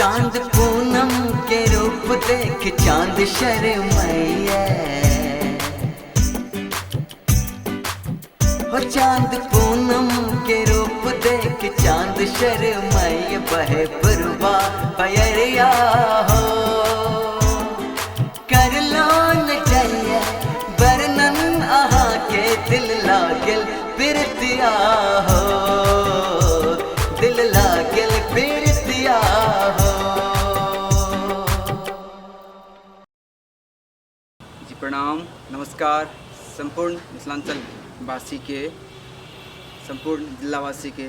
चांद पूनम के रूप देख चांद शर्मैया हो चांद पूनम के रूप देख चांद शर्मैया बहे पुरवा बयरिया हो कर लो न जाइए बरनन अहाँ के दिल लागल प्रीतिया हो दिल लागल प्रीतिया हो। जी प्रणाम नमस्कार सम्पूर्ण मिथिलांचल वासी के, सम्पूर्ण जिलावासी के,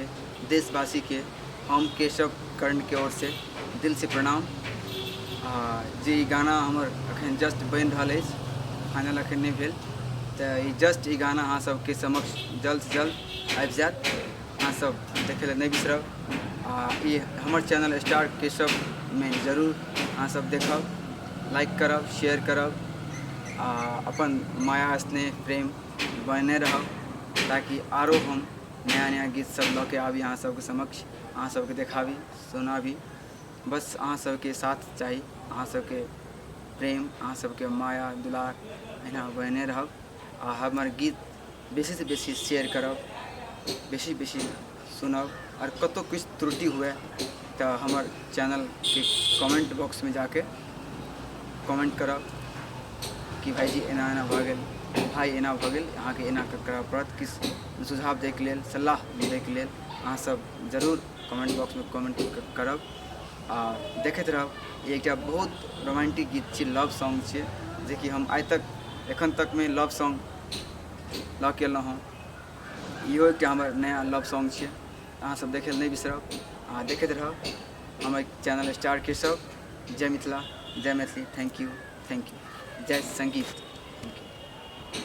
देशवासी के हम केशव कर्ण के ओर से दिल से प्रणाम। आ जे ई गाना हमर अखन जस्ट बनि रहल अछि, फाइनल अखन नहि भेल, तऽ ई जस्ट ई गाना अहाँ सबके समक्ष जल्द से जल्द आबि जायत, अहाँ सब देखै लए नहि बिसरब। आ ई हमर चैनल स्टार केशव मे जरूर अहाँ सब देखब, लाइक करब, शेयर करब आ अपन माया स्नेह प्रेम बने रहब, ताकि आरो हम नया नया गीत सब लऽ के आबी अहाँ सबके समक्ष, अहाँ सबके देखाबी सुनाबी। बस अहाँ सबके साथ चाही, अहाँ सबके प्रेम, अहाँ सबके माया दुलार एहिना बने रहब आ हमर गीत बेसीसँ बेसी शेयर करब, बेसी बेसी सुनब। आओर कतहु किछु त्रुटि हुए तऽ हमर चैनलके कमेंट बॉक्समे जाके कमेंट करब कि भाइजी एना एना भऽ गेल, भाइ एना भऽ गेल, अहाँके एना करऽ पड़त। किछु सुझाव दैके लेल, सलाह दैके लेल अहाँ सब जरूर कमेंट बॉक्समे कमेंट करब आ देखैत रहब। ई एकटा बहुत रोमांटिक गीत छी, लव सॉन्ग छियै, जेकि हम आइ तक एखन तकमे लव सॉन्ग लऽ के एलहुँ हँ। इहो एकटा हमर नया लव सॉन्ग छियै, अहाँ सब देखै लए नहि बिसरब, अहाँ देखैत रहब हमर चैनल स्टार केशव। जय मिथिला, जय Maithili. Thank you, thank you. जय संगीत।